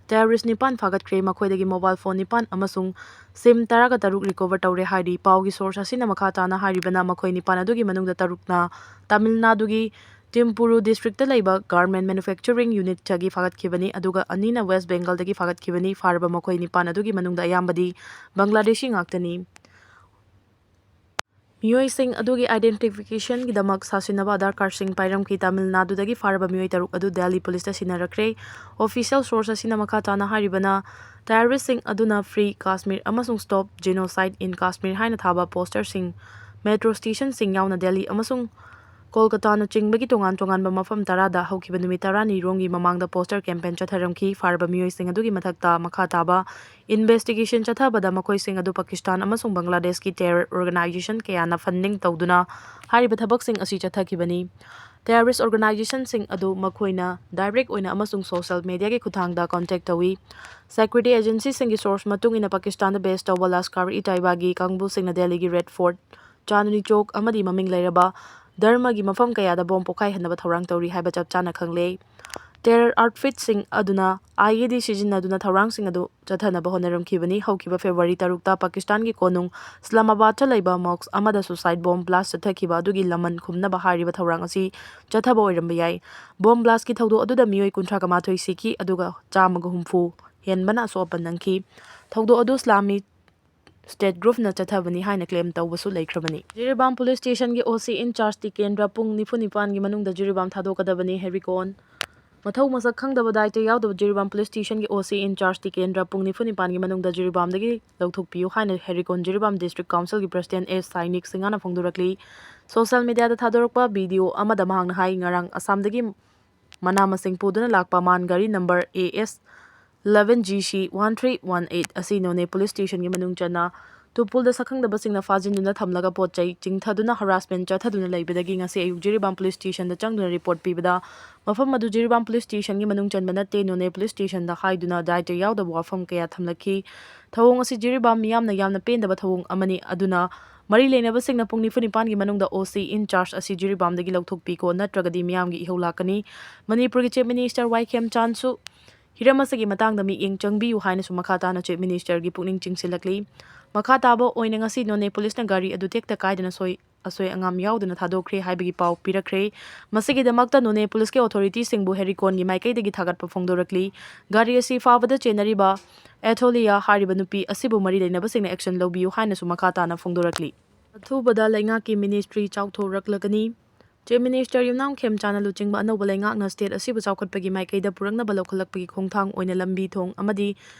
ꯇꯦꯔꯔꯤꯁ ꯅꯤꯄꯥꯟ ꯐꯥꯒꯠꯈ꯭ꯔꯦ, ꯃꯈꯣꯏꯗꯒꯤ ꯃꯣꯕꯥꯏꯜ ꯐꯣꯟ ꯅꯤꯄꯥꯟ ꯑꯃꯁꯨꯡ ꯁꯤꯝ ꯇꯔꯥꯒ ꯇꯔꯨꯛ ꯔꯤꯀꯣꯚꯔ ꯇꯧꯔꯦ ꯍꯥꯏꯔꯤ꯫ ꯄꯥꯎꯒꯤ ꯁꯣꯔꯁ ꯑꯁꯤꯅ ꯃꯈꯥ ꯇꯥꯅ ꯍꯥꯏꯔꯤꯕꯅ, ꯃꯈꯣꯏ ꯅꯤꯄꯥꯟ ꯑꯗꯨꯒꯤ ꯃꯅꯨꯡꯗ ꯇꯔꯨꯛꯅ ꯇꯥꯃꯤꯜ ꯅꯥꯗꯨꯒꯤ ꯇꯤꯝꯄꯨꯔꯨ ꯗꯤꯁꯇ꯭ꯔꯤꯛꯇ ꯂꯩꯕ ꯒꯥꯔꯃꯦꯟꯠ ꯃꯦꯅꯨꯐꯦꯛꯆꯔꯤꯡ ꯌꯨꯅꯤꯠꯇꯒꯤ ꯐꯥꯒꯠꯈꯤꯕꯅꯤ, ꯑꯗꯨꯒ ꯑꯅꯤꯅ ꯋꯦꯁ꯭ꯠ ꯕꯦꯡꯒꯜꯗꯒꯤ ꯐꯥꯒꯠꯈꯤꯕꯅꯤ꯫ ꯐꯥꯔꯕ ꯃꯈꯣꯏ ꯅꯤꯄꯥꯟ ꯑꯗꯨꯒꯤ ꯃꯅꯨꯡꯗ ꯑꯌꯥꯝꯕꯗꯤ ꯕꯪꯒ꯭ꯂꯥꯗꯦꯁꯤ ꯉꯥꯛꯇꯅꯤ꯫ ꯃꯤꯑꯣꯏꯁꯤꯡ ꯑꯗꯨꯒꯤ ꯑꯥꯏꯗꯦꯟꯇꯤꯐꯤꯀꯦꯁꯟꯒꯤꯗꯃꯛ ꯁꯥꯁꯤꯟꯅꯕ ꯑꯥꯙꯥꯔ ꯀꯥꯔꯗꯁꯤꯡ ꯄꯥꯏꯔꯝꯈꯤ꯫ ꯇꯥꯃꯤꯜ ꯅꯥꯗꯨꯗꯒꯤ ꯐꯥꯔꯕ ꯃꯤꯑꯣꯏ ꯇꯔꯨꯛ ꯑꯗꯨ ꯗꯦꯜꯂꯤ ꯄꯨꯂꯤꯁꯇ ꯁꯤꯟꯅꯔꯛꯈ꯭ꯔꯦ꯫ ꯑꯣꯐꯤꯁꯤꯌꯦꯜ ꯁꯣꯔꯁ ꯑꯁꯤꯅ ꯃꯈꯥ ꯇꯥꯅ ꯍꯥꯏꯔꯤꯕꯅ, ꯇꯦꯔꯔꯤꯁ꯭ꯠꯁꯤꯡ ꯑꯗꯨꯅ ꯐ꯭ꯔꯤ ꯀꯥꯁꯃꯤꯔ ꯑꯃꯁꯨꯡ ꯁ꯭ꯇꯣꯞ ꯖꯦꯅꯣꯁꯥꯏꯗ ꯏꯟ ꯀꯥꯁꯃꯤꯔ ꯍꯥꯏꯅ ꯊꯥꯕ ꯄꯣꯁꯇꯔꯁꯤꯡ ꯃꯦꯇ꯭ꯔꯣ ꯁ꯭ꯇꯦꯁꯟꯁꯤꯡ ꯌꯥꯎꯅ ꯗꯦꯜꯂꯤ ꯑꯃꯁꯨꯡ ꯀꯣꯜꯀꯇꯥꯅꯆꯤꯡꯕꯒꯤ ꯇꯣꯉꯥꯟ ꯇꯣꯉꯥꯟꯕ ꯃꯐꯝ ꯇꯔꯥꯗ ꯍꯧꯈꯤꯕ ꯅꯨꯃꯤꯠ ꯇꯔꯥꯅꯤꯔꯣꯝꯒꯤ ꯃꯃꯥꯡꯗ poster campaign ꯆꯠꯊꯔꯝꯈꯤ꯫ ꯐꯥꯔꯕ ꯃꯤꯑꯣꯏꯁꯤꯡ ꯑꯗꯨꯒꯤ ꯃꯊꯛꯇ ꯃꯈꯥ ꯇꯥꯕ investigation ꯆꯠꯊꯕꯗ ꯃꯈꯣꯏꯁꯤꯡ ꯑꯗꯨ ꯄꯥꯀꯤꯁꯇꯥꯟ ꯑꯃꯁꯨꯡ ꯕꯪꯒ꯭ꯂꯥꯗꯦꯁꯀꯤ terror organization ꯀꯌꯥꯅ funding ꯇꯧꯗꯨꯅ ꯍꯥꯏꯔꯤꯕ ꯊꯕꯛꯁꯤꯡ ꯑꯁꯤ ꯆꯠꯊꯈꯤꯕꯅꯤ꯫ Terrorist organizationꯁꯤꯡ ꯑꯗꯨ ꯃꯈꯣꯏꯅ direct ꯑꯣꯏꯅ ꯑꯃꯁꯨꯡ social mediaꯒꯤ ꯈꯨꯠꯊꯥꯡꯗ contact ꯇꯧꯏ꯫ Security agencyꯁꯤꯡꯒꯤ source ꯃꯇꯨꯡ ꯏꯟꯅ ꯄꯥꯀꯤꯁꯇꯥꯟꯗ base ꯇꯧꯕ ꯂꯁꯀꯥꯔ-ꯏ-ꯇꯥꯏꯕꯥꯒꯤ ꯀꯥꯡꯕꯨꯁꯤꯡꯅ ꯗꯦꯜꯂꯤꯒꯤ Red Fort, ꯆꯥꯟꯗꯅꯤ ꯆꯧꯛ ꯑꯃꯗꯤ ꯃꯃꯤꯡ ꯂꯩꯔꯕ ꯙꯔꯃꯒꯤ ꯃꯐꯝ ꯀꯌꯥꯗ bomb ꯄꯣꯈꯥꯏꯍꯟꯅꯕ ꯊꯧꯔꯥꯡ ꯇꯧꯔꯤ ꯍꯥꯏꯕ ꯆꯞ ꯆꯥꯅ ꯈꯪꯂꯦ꯫ Terror outfitꯁꯤꯡ ꯑꯗꯨꯅ IED ꯁꯤꯖꯤꯟꯅꯗꯨꯅ ꯊꯧꯔꯥꯡꯁꯤꯡ ꯑꯗꯨ ꯆꯠꯊꯅꯕ ꯍꯣꯠꯅꯔꯝꯈꯤꯕꯅꯤ꯫ ꯍꯧꯈꯤꯕ February ꯇꯔꯨꯛꯇ ꯄꯥꯀꯤꯁꯇꯥꯟꯒꯤ ꯀꯣꯅꯨꯡ ꯏꯁꯂꯥꯃꯥꯕꯥꯗꯇ ꯂꯩꯕ mosque ꯑꯃꯗ suicide bomb blast ꯆꯠꯊꯈꯤꯕ ꯑꯗꯨꯒꯤ ꯂꯃꯟ ꯈꯨꯝꯅꯕ ꯍꯥꯏꯔꯤꯕ ꯊꯧꯔꯥꯡ ꯑꯁꯤ ꯆꯠꯊꯕ ꯑꯣꯏꯔꯝꯕ ꯌꯥꯏ꯫ Bomb blastꯀꯤ ꯊꯧꯗꯣꯛ ꯑꯗꯨꯗ ꯃꯤꯑꯣꯏ ꯀꯨꯟꯊ꯭ꯔꯥꯒ ꯃꯥꯊꯣꯏ ꯁꯤꯈꯤ, ꯑꯗꯨꯒ ꯆꯥꯝꯃꯒ ꯍꯨꯝꯐꯨ ꯍꯦꯟꯕꯅ ꯑꯁꯣꯛ ꯑꯄꯟ ꯅꯪꯈꯤ꯫ ꯊꯧꯗꯣꯛ ꯑꯗꯨ Islamic State groupꯅ ꯆꯠꯊꯕꯅꯤ ꯍꯥꯏꯅ claim ꯇꯧꯕꯁꯨ ꯂꯩꯈ꯭ꯔꯕꯅꯤ꯫ Jiribam police stationꯒꯤ OC in charge Tikendra ꯄꯨꯡ ꯅꯤꯐꯨ ꯅꯤꯄꯥꯟꯒꯤ ꯃꯅꯨꯡꯗ ꯖꯤꯔꯤꯕꯥꯝ ꯊꯥꯗꯣꯛꯀꯗꯕꯅꯤ꯫ ꯍꯦꯔꯤꯀꯣꯟ꯫ ꯃꯊꯧ ꯃꯁꯛ ꯈꯪꯗꯕ, ꯗꯥꯏꯇ ꯌꯥꯎꯗꯕ Jiribam police stationꯒꯤ OC in charge Tikendra ꯄꯨꯡ ꯅꯤꯐꯨ ꯅꯤꯄꯥꯟꯒꯤ ꯃꯅꯨꯡꯗ ꯖꯤꯔꯤꯕꯥꯝꯗꯒꯤ ꯂꯧꯊꯣꯛꯄꯤꯌꯨ ꯍꯥꯏꯅ ꯍꯦꯔꯤꯀꯣꯟ Jiribam district councilꯒꯤ president S Sainik ꯁꯤꯡꯍꯅ ꯐꯣꯡꯗꯣꯔꯛꯂꯤ꯫ Social mediaꯗ ꯊꯥꯗꯣꯔꯛꯄ video ꯑꯃꯗ ꯃꯍꯥꯛꯅ ꯍꯥꯏ, ꯉꯔꯥꯡ ꯑꯁꯥꯝꯗꯒꯤ ꯃꯅꯥ ꯃꯁꯤꯡ ꯄꯨꯗꯨꯅ ꯂꯥꯛꯄ ꯃꯥꯟ ꯒꯥꯔꯤ number AS eleven GC one three one eight ꯑꯁꯤ ꯅꯣꯅꯦ police stationꯒꯤ ꯃꯅꯨꯡ ꯆꯟꯅ ꯇꯨꯄꯨꯜꯗ ꯁꯛꯈꯪꯗꯕꯁꯤꯡꯅ ꯐꯥꯖꯤꯟꯗꯨꯅ ꯊꯝꯂꯒ ꯄꯣꯠ ꯆꯩ ꯆꯤꯡꯊꯗꯨꯅ harassment ꯆꯠꯊꯗꯨꯅ ꯂꯩꯕꯗꯒꯤ ꯉꯁꯤ ꯑꯌꯨꯛ ꯖꯤꯔꯤꯕꯥꯝ police stationꯗ ꯆꯪꯗꯨꯅ report ꯄꯤꯕꯗ ꯃꯐꯝ ꯑꯗꯨ ꯖꯤꯔꯤꯕꯥꯝ police stationꯒꯤ ꯃꯅꯨꯡ ꯆꯟꯕ ꯅꯠꯇꯦ, ꯅꯣꯅꯦ police stationꯗ ꯍꯥꯏꯗꯨꯅ ꯗꯥꯏꯇ ꯌꯥꯎꯗꯕ ꯋꯥꯐꯝ ꯀꯌꯥ ꯊꯝꯂꯛꯈꯤ꯫ ꯊꯧꯑꯣꯡ ꯑꯁꯤ ꯖꯤꯔꯤꯕꯥꯝ ꯃꯤꯌꯥꯝꯅ ꯌꯥꯝꯅ ꯄꯦꯟꯗꯕ ꯊꯧꯑꯣꯡ ꯑꯃꯅꯤ, ꯑꯗꯨꯅ ꯃꯔꯤ ꯂꯩꯅꯕꯁꯤꯡꯅ ꯄꯨꯡ ꯅꯤꯐꯨ ꯅꯤꯄꯥꯟꯒꯤ ꯃꯅꯨꯡꯗ OC in charge ꯑꯁꯤ ꯖꯤꯔꯤꯕꯥꯝꯗꯒꯤ ꯂꯧꯊꯣꯛꯄꯤꯀꯣ, ꯅꯠꯇ꯭ꯔꯒꯗꯤ ꯃꯤꯌꯥꯝꯒꯤ ꯏꯍꯧ ꯂꯥꯛꯀꯅꯤ꯫ ꯃꯅꯤꯄꯨꯔꯒꯤ Chief Minister ꯋꯥꯏ ꯈꯦꯝꯆꯥꯟꯁꯨ ꯍꯤꯔꯝ ꯑꯁꯤꯒꯤ ꯃꯇꯥꯡꯗ ꯃꯤꯠꯌꯦꯡ ꯆꯪꯕꯤꯌꯨ ꯍꯥꯏꯅꯁꯨ ꯃꯈꯥ ꯇꯥꯅ Chief Ministerꯒꯤ ꯄꯨꯛꯅꯤꯡ ꯆꯤꯡꯁꯤꯜꯂꯛꯂꯤ꯫ ꯃꯈꯥ ꯇꯥꯕ ꯑꯣꯏꯅ ꯉꯁꯤ ꯅꯣꯅꯦ policeꯅ ꯒꯥꯔꯤ ꯑꯗꯨ ꯇꯦꯛꯇ ꯀꯥꯏꯗꯅ ꯁꯣꯏ ꯑꯁꯣꯏ ꯑꯉꯥꯝ ꯌꯥꯎꯗꯅ ꯊꯥꯗꯣꯛꯈ꯭ꯔꯦ ꯍꯥꯏꯕꯒꯤ ꯄꯥꯎ ꯄꯤꯔꯛꯈ꯭ꯔꯦ꯫ ꯃꯁꯤꯒꯤꯗꯃꯛꯇ ꯅꯣꯅꯦ policeꯀꯤ authorityꯁꯤꯡꯕꯨ ꯍꯦꯔꯤꯀꯣꯟꯒꯤ ꯃꯥꯏꯀꯩꯗꯒꯤ ꯊꯥꯒꯠꯄ ꯐꯣꯡꯗꯣꯔꯛꯂꯤ꯫ ꯒꯥꯔꯤ ꯑꯁꯤ ꯐꯥꯕꯗ ꯆꯦꯟꯅꯔꯤꯕ ꯑꯦꯊꯣꯂꯤꯌꯥ ꯍꯥꯏꯔꯤꯕ ꯅꯨꯄꯤ ꯑꯁꯤꯕꯨ ꯃꯔꯤ ꯂꯩꯅꯕꯁꯤꯡꯅ action ꯂꯧꯕꯤꯌꯨ ꯍꯥꯏꯅꯁꯨ ꯃꯈꯥ ꯇꯥꯅ ꯐꯣꯡꯗꯣꯔꯛꯂꯤ꯫ ꯑꯊꯨꯕꯗ ꯂꯩꯉꯥꯛꯀꯤ ministry ꯆꯥꯎꯊꯣꯔꯛꯂꯒꯅꯤ꯫ Chief Minister ꯌꯨꯝꯅꯥꯝ ꯈꯦꯝꯆꯥꯟꯅ ꯂꯨꯆꯤꯡꯕ ꯑꯅꯧꯕ ꯂꯩꯉꯥꯛꯅ state ꯑꯁꯤꯕꯨ ꯆꯥꯎꯈꯠꯄꯒꯤ ꯃꯥꯏꯀꯩꯗ ꯄꯨꯔꯛꯅꯕ ꯂꯧꯈꯠꯂꯛꯄꯒꯤ ꯈꯣꯡꯊꯥꯡ ꯑꯣꯏꯅ ꯂꯝꯕꯤ ꯊꯣꯡ ꯑꯃꯗꯤ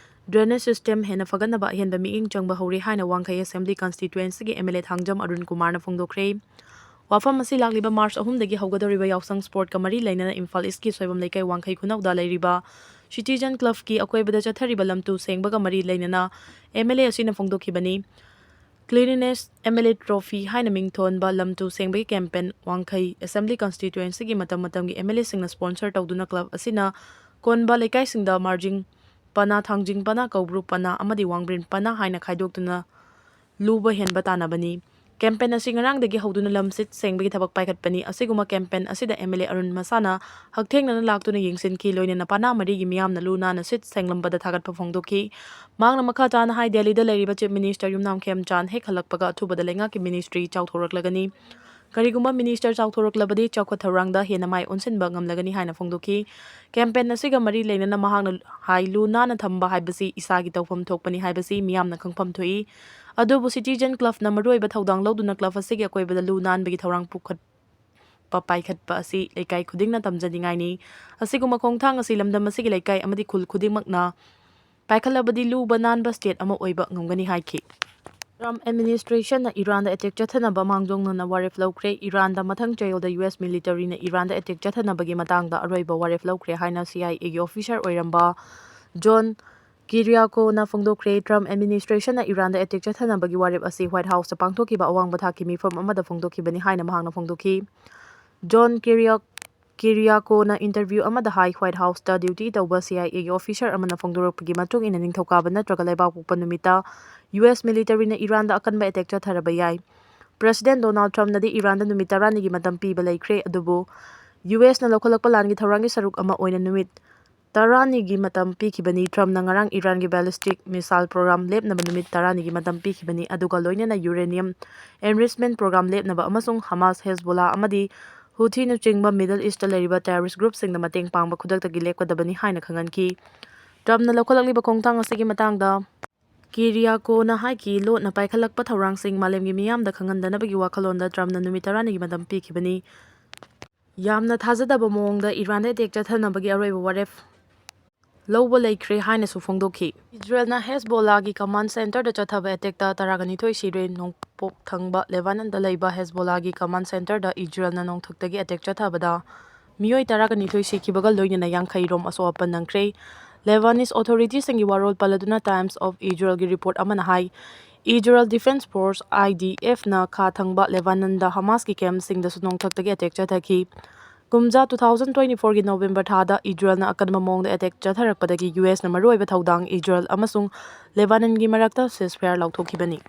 drainage system ꯍꯦꯟꯅ ꯐꯒꯠꯅꯕ ꯑꯍꯦꯟꯕ ꯃꯤꯠꯌꯦꯡ ꯆꯪꯕ ꯍꯧꯔꯦ ꯍꯥꯏꯅ ꯋꯥꯡꯈꯩ Assembly Constituencyꯒꯤ MLA ꯊꯥꯡꯖꯝ ꯑꯔꯨꯟ ꯀꯨꯃꯥꯔꯅ ꯐꯣꯡꯗꯣꯛꯈ꯭ꯔꯦ꯫ ꯋꯥꯐꯝ ꯑꯁꯤ ꯂꯥꯛꯂꯤꯕ ꯃꯥꯔꯆ ꯑꯍꯨꯝꯗꯒꯤ ꯍꯧꯒꯗꯧꯔꯤꯕ ꯌꯥꯎꯁꯪ ꯁ꯭ꯄꯣꯔꯠꯀ ꯃꯔꯤ ꯂꯩꯅꯅ ꯏꯝꯐꯥꯜ ꯏꯁꯀꯤ ꯁꯣꯏꯕꯝ ꯂꯩꯀꯥꯏ ꯋꯥꯡꯈꯩ ꯈꯨꯅꯧꯗ ꯂꯩꯔꯤꯕ ꯁꯤꯇꯤꯖꯟ ꯀ꯭ꯂꯕꯀꯤ ꯑꯀꯣꯏꯕꯗ ꯆꯠꯊꯔꯤꯕ ꯂꯝꯇꯨ ꯁꯦꯡꯕꯒ ꯃꯔꯤ ꯂꯩꯅꯅ ꯑꯦꯝ ꯑꯦꯜ ꯑꯦ ꯑꯁꯤꯅ ꯐꯣꯡꯗꯣꯛꯈꯤꯕꯅꯤ꯫ ꯀ꯭ꯂꯤꯅꯤꯅꯦꯁ ꯑꯦꯝ ꯑꯦꯜ ꯑꯦ ꯇ꯭ꯔꯣꯐꯤ ꯍꯥꯏꯅ ꯃꯤꯡꯊꯣꯟꯕ ꯂꯝꯇꯨ ꯁꯦꯡꯕꯒꯤ ꯀꯦꯝꯄꯦꯟ ꯋꯥꯡꯈꯩ ꯑꯦꯁꯦꯝꯕ꯭ꯂꯤ ꯀꯟꯁꯇꯤꯇ꯭ꯋꯦꯟꯁꯤꯒꯤ ꯃꯇꯝ ꯃꯇꯝꯒꯤ ꯑꯦꯝ ꯑꯦꯜ ꯑꯦꯁꯤꯡꯅ ꯁ꯭ꯄꯣꯟꯁꯔ ꯇꯧꯗꯨꯅ ꯀ꯭ꯂꯕ ꯑꯁꯤꯅ ꯀꯣꯟꯕ ꯂꯩꯀꯥꯏꯁꯤꯡꯗ ꯃꯥꯔꯖꯤꯡ ꯄꯅꯥ, ꯊꯥꯡꯖꯤꯡ ꯄꯅꯥ, ꯀꯧꯕ꯭ꯔꯨ ꯄꯅꯥ ꯑꯃꯗꯤ ꯋꯥꯡꯕ꯭ꯔꯦꯟ ꯄꯅꯥ ꯍꯥꯏꯅ ꯈꯥꯏꯗꯣꯛꯇꯨꯅ ꯂꯨꯕ ꯍꯦꯟꯕ ꯇꯥꯟꯅꯕꯅꯤ꯫ ꯀꯦꯝꯄꯦꯟ ꯑꯁꯤ ꯉꯔꯥꯡꯗꯒꯤ ꯍꯧꯗꯨꯅ ꯂꯝ ꯁꯤꯠ ꯁꯦꯡꯕꯒꯤ ꯊꯕꯛ ꯄꯥꯏꯈꯠꯄꯅꯤ꯫ ꯑꯁꯤꯒꯨꯝꯕ ꯀꯦꯝꯄꯦꯟ ꯑꯁꯤꯗ ꯑꯦꯝ ꯑꯦꯜ ꯑꯦ ꯑꯔꯨꯟ ꯃꯁꯥꯅ ꯍꯛꯊꯦꯡꯅꯅ ꯂꯥꯛꯇꯨꯅ ꯌꯦꯡꯁꯤꯟꯈꯤ, ꯂꯣꯏꯅꯅ ꯄꯅꯥ ꯃꯔꯤꯒꯤ ꯃꯤꯌꯥꯝꯅ ꯂꯨ ꯅꯥꯟꯅ ꯁꯤꯠ ꯁꯦꯡꯂꯝꯕꯗ ꯊꯥꯒꯠꯄ ꯐꯣꯡꯗꯣꯛꯈꯤ꯫ ꯃꯍꯥꯛꯅ ꯃꯈꯥ ꯇꯥꯅ ꯍꯥꯏ, ꯗꯦꯜꯂꯤꯗ ꯂꯩꯔꯤꯕ ꯆꯤꯐ ꯃꯤꯅꯤꯁꯇꯔ ꯌꯨꯝꯅꯥꯝ ꯈꯦꯝꯆꯥꯟ ꯍꯦꯛ ꯍꯜꯂꯛꯄꯒ ꯑꯊꯨꯕꯗ ꯂꯩꯉꯥꯛꯀꯤ ꯃꯤꯅꯤꯁꯇ꯭ꯔꯤ ꯆꯥꯎꯊꯣꯔꯛꯂꯒꯅꯤ꯫ ꯀꯔꯤꯒꯨꯝꯕ ꯃꯤꯅꯤꯁꯇꯔ ꯆꯥꯎꯊꯣꯔꯛꯂꯕꯗꯤ ꯆꯥꯎꯈꯠ ꯊꯧꯔꯥꯡꯗ ꯍꯦꯟꯅ ꯃꯥꯏ ꯑꯣꯟꯁꯤꯟꯕ ꯉꯝꯂꯒꯅꯤ ꯍꯥꯏꯅ ꯐꯣꯡꯗꯣꯛꯈꯤ꯫ ꯀꯦꯝꯄꯦꯟ ꯑꯁꯤꯒ ꯃꯔꯤ ꯂꯩꯅꯅ ꯃꯍꯥꯛꯅ ꯍꯥꯏ, ꯂꯨ ꯅꯥꯟꯅ ꯊꯝꯕ ꯍꯥꯏꯕꯁꯤ ꯏꯁꯥꯒꯤ ꯇꯧꯐꯝ ꯊꯣꯛꯄꯅꯤ ꯍꯥꯏꯕꯁꯤ ꯃꯤꯌꯥꯝꯅ ꯈꯪꯐꯝ ꯊꯣꯛꯏ꯫ ꯑꯗꯨꯕꯨ ꯁꯤꯇꯤꯖꯟ ꯀ꯭ꯂꯕꯅ ꯃꯔꯨꯑꯣꯏꯕ ꯊꯧꯗꯥꯡ ꯂꯧꯗꯨꯅ ꯀ꯭ꯂꯕ ꯑꯁꯤꯒꯤ ꯑꯀꯣꯏꯕꯗ ꯂꯨ ꯅꯥꯟꯕꯒꯤ ꯊꯧꯔꯥꯡ ꯄꯨꯈꯠꯄ ꯄꯥꯏꯈꯠꯄ ꯑꯁꯤ ꯂꯩꯀꯥꯏ ꯈꯨꯗꯤꯡꯅ ꯇꯝꯖꯅꯤꯡꯉꯥꯏꯅꯤ꯫ ꯑꯁꯤꯒꯨꯝꯕ ꯈꯣꯡꯊꯥꯡ ꯑꯁꯤ ꯂꯝꯗꯝ ꯑꯁꯤꯒꯤ ꯂꯩꯀꯥꯏ ꯑꯃꯗꯤ ꯈꯨꯜ ꯈꯨꯗꯤꯡꯃꯛꯅ ꯄꯥꯏꯈꯠꯂꯕꯗꯤ ꯂꯨꯕ ꯅꯥꯟꯕ ꯁ꯭ꯇꯦꯠ ꯑꯃ ꯑꯣꯏꯕ ꯉꯝꯒꯅꯤ ꯍꯥꯏꯈꯤ꯫ ꯇ꯭ꯔꯝꯞ ꯑꯦꯗꯃꯤꯅꯤꯁꯇ꯭ꯔꯦꯁꯟꯅ ꯏꯔꯥꯟꯗ ꯑꯦꯇꯦꯛ ꯆꯠꯊꯅꯕ ꯃꯥꯡꯖꯧꯅꯅ ꯋꯥꯔꯦꯞ ꯂꯧꯈ꯭ꯔꯦ꯫ ꯏꯔꯥꯟꯗ ꯃꯊꯪ ꯆꯌꯣꯜꯗ ꯌꯨ ꯑꯦꯁ ꯃꯤꯂꯤꯇꯔꯤꯅ ꯏꯔꯥꯟꯗ ꯑꯦꯇꯦꯛ ꯆꯠꯊꯅꯕꯒꯤ ꯃꯇꯥꯡꯗ ꯑꯔꯣꯏꯕ ꯋꯥꯔꯦꯞ ꯂꯧꯈ꯭ꯔꯦ ꯍꯥꯏꯅ ꯁꯤ ꯑꯥꯏ ꯑꯦꯒꯤ ꯑꯣꯐꯤꯁꯔ ꯑꯣꯏꯔꯝꯕ ꯖꯣꯟ ꯀꯤꯔꯤꯌꯥꯀꯣꯅ ꯐꯣꯡꯗꯣꯛꯈ꯭ꯔꯦ꯫ ꯇ꯭ꯔꯝꯞ ꯑꯦꯗꯃꯤꯅꯤꯁꯇ꯭ꯔꯦꯁꯟꯅ ꯏꯔꯥꯟꯗ ꯑꯦꯇꯦꯛ ꯆꯠꯊꯅꯕꯒꯤ ꯋꯥꯔꯦꯞ ꯑꯁꯤ ꯋꯥꯏꯠ ꯍꯥꯎꯁꯇ ꯄꯥꯡꯊꯣꯛꯈꯤꯕ ꯑꯋꯥꯡꯕ ꯊꯥꯛꯀꯤ ꯃꯤꯐꯝ ꯑꯃꯗ ꯐꯣꯡꯗꯣꯛꯈꯤꯕꯅꯤ ꯍꯥꯏꯅ ꯃꯍꯥꯛꯅ ꯐꯣꯡꯗꯣꯛꯈꯤ꯫ ꯖꯣꯟ ꯀꯤꯔꯤꯌꯥꯛ ꯀꯤꯔꯤꯌꯥꯀꯣꯅ ꯏꯟꯇꯔꯚ꯭ꯌꯨ ꯑꯃꯗ ꯍꯥꯏ, ꯋꯥꯏꯠ ꯍꯥꯎꯁꯇ ꯗ꯭ꯌꯨꯇꯤ ꯇꯧꯕ ꯁꯤ ꯑꯥꯏ ꯑꯦꯒꯤ ꯑꯣꯐꯤꯁꯔ ꯑꯃꯅ ꯐꯣꯡꯗꯣꯔꯛꯄꯒꯤ ꯃꯇꯨꯡ ꯏꯟꯅ, ꯅꯤꯡꯊꯧꯀꯥꯕ ꯅꯠꯇ꯭ꯔꯒ ꯂꯩꯕꯥꯛꯄꯣꯛꯄ ꯅꯨꯃꯤꯠꯇ ꯌꯨ ꯑꯦꯁ ꯃꯤꯂꯤꯇꯔꯤꯅ ꯏꯔꯥꯟꯗ ꯑꯀꯟꯕ ꯑꯦꯇꯦꯛ ꯆꯠꯊꯔꯕ ꯌꯥꯏ꯫ ꯄ꯭ꯔꯦꯁꯤꯗꯦꯟ ꯗꯣꯅꯥꯜꯗ ꯇ꯭ꯔꯝꯞꯅꯗꯤ ꯏꯔꯥꯟꯗ ꯅꯨꯃꯤꯠ ꯇꯔꯥꯅꯤꯒꯤ ꯃꯇꯝ ꯄꯤꯕ ꯂꯩꯈ꯭ꯔꯦ, ꯑꯗꯨꯕꯨ ꯌꯨ ꯑꯦꯁꯅ ꯂꯧꯈꯠꯂꯛꯄ ꯂꯥꯟꯒꯤ ꯊꯧꯔꯥꯡꯒꯤ ꯁꯔꯨꯛ ꯑꯃ ꯑꯣꯏꯅ ꯅꯨꯃꯤꯠ ꯇꯔꯥꯅꯤꯒꯤ ꯃꯇꯝ ꯄꯤꯈꯤꯕꯅꯤ꯫ ꯇ꯭ꯔꯝꯞꯅ ꯉꯔꯥꯡ ꯏꯔꯥꯟꯒꯤ ballistic missile program ꯂꯦꯞꯅꯕ ꯅꯨꯃꯤꯠ ꯇꯔꯥꯅꯤꯒꯤ ꯃꯇꯝ ꯄꯤꯈꯤꯕꯅꯤ, ꯑꯗꯨꯒ ꯂꯣꯏꯅꯅ uranium enrichment program ꯂꯦꯞꯅꯕ ꯑꯃꯁꯨꯡ ꯍꯃꯥꯁ, ꯍꯦꯖꯕꯣꯂꯥ ꯑꯃꯗꯤ ꯍꯨꯊꯤꯅꯆꯤꯡꯕ Middle Eastꯇ ꯂꯩꯔꯤꯕ terrorist groupꯁꯤꯡꯗ ꯃꯇꯦꯡ ꯄꯥꯡꯕ ꯈꯨꯗꯛꯇꯒꯤ ꯂꯦꯞꯀꯗꯕꯅꯤ ꯍꯥꯏꯅ ꯈꯪꯍꯟꯈꯤ꯫ ꯇ꯭ꯔꯝꯞꯅ ꯂꯧꯈꯠꯂꯛꯂꯤꯕ ꯈꯣꯡꯊꯥꯡ ꯑꯁꯤꯒꯤ ꯃꯇꯥꯡꯗ ꯀꯤꯔꯤꯌꯥꯀꯣꯅ ꯍꯥꯏꯈꯤ, ꯂꯣꯠꯅ ꯄꯥꯏꯈꯠꯂꯛꯄ ꯊꯧꯔꯥꯡꯁꯤꯡ ꯃꯥꯂꯦꯝꯒꯤ ꯃꯤꯌꯥꯝꯗ ꯈꯪꯍꯟꯗꯅꯕꯒꯤ ꯋꯥꯈꯜꯂꯣꯟꯗ ꯇ꯭ꯔꯝꯞꯅ ꯅꯨꯃꯤꯠ ꯇꯔꯥꯅꯤꯒꯤ ꯃꯇꯝ ꯄꯤꯈꯤꯕꯅꯤ꯫ ꯌꯥꯝꯅ ꯊꯥꯖꯗꯕ ꯃꯑꯣꯡꯗ ꯏꯔꯥꯟꯗ ꯑꯦꯇꯦꯛ ꯆꯠꯊꯅꯕꯒꯤ ꯑꯔꯣꯏꯕ ꯋꯥꯔꯦꯞ ꯂꯧꯕ ꯂꯩꯈ꯭ꯔꯦ ꯍꯥꯏꯅꯁꯨ ꯐꯣꯡꯗꯣꯛꯈꯤ꯫ ꯏꯖꯔꯦꯜꯅ ꯍꯦꯖꯕꯣꯂꯥꯒꯤ ꯀꯃꯥꯟ ꯁꯦꯟꯇꯔꯗ ꯆꯠꯊꯕ ꯑꯦꯇꯦꯛꯇ ꯇꯔꯥꯒ ꯅꯤꯊꯣꯏ ꯁꯤꯔꯦ꯫ ꯅꯣꯡꯄꯣꯛ ꯊꯪꯕ ꯂꯦꯕꯥꯅꯟꯗ ꯂꯩꯕ ꯍꯦꯖꯕꯣꯂꯥꯒꯤ ꯀꯃꯥꯟ ꯁꯦꯟꯇꯔꯗ ꯏꯖꯔꯦꯜꯅ ꯅꯣꯡꯊꯛꯇꯒꯤ ꯑꯦꯇꯦꯛ ꯆꯠꯊꯕꯗ ꯃꯤꯑꯣꯏ ꯇꯔꯥꯒ ꯅꯤꯊꯣꯏ ꯁꯤꯈꯤꯕꯒ ꯂꯣꯏꯅꯅ ꯌꯥꯡꯈꯩ ꯔꯣꯝ ꯑꯁꯣꯛ ꯑꯄꯟ ꯅꯪꯈ꯭ꯔꯦ꯫ ꯂꯦꯕꯥꯅꯤꯁ ꯑꯣꯊꯣꯔꯤꯇꯤꯁꯤꯡꯒꯤ ꯋꯥꯔꯣꯜ ꯄꯜꯂꯗꯨꯅ ꯇꯥꯏꯝꯁ ꯑꯣꯐ ꯏꯖꯔꯦꯜꯒꯤ ꯔꯤꯄꯣꯔꯠ ꯑꯃꯅ ꯍꯥꯏ, ꯏꯖꯔꯦꯜ ꯗꯤꯐꯦꯟꯁ ꯐꯣꯔꯁ, IDF, ꯅ ꯈꯥ ꯊꯪꯕ ꯂꯦꯕꯥꯅꯟꯗ ꯍꯃꯥꯁꯀꯤ ꯀꯦꯝꯞꯁꯤꯡꯗꯁꯨ ꯅꯣꯡꯊꯛꯇꯒꯤ ꯑꯦꯇꯦꯛ ꯆꯠꯊꯈꯤ꯫ ꯀꯨꯝꯖꯥ two thousand twenty fourꯒꯤ ꯅꯣꯕꯦꯝꯕꯔ ꯊꯥꯗ ꯏꯖꯔꯦꯜꯅ ꯑꯀꯟꯕ ꯃꯑꯣꯡꯗ ꯑꯦꯇꯦꯛ ꯆꯠꯊꯔꯛꯄꯗꯒꯤ USꯅ ꯃꯔꯨꯑꯣꯏꯕ ꯊꯧꯗꯥꯡ ꯏꯖꯔꯦꯜ ꯑꯃꯁꯨꯡ ꯂꯦꯕꯥꯅꯟꯒꯤ ꯃꯔꯛꯇ ceasefire ꯂꯥꯎꯊꯣꯛꯈꯤꯕꯅꯤ꯫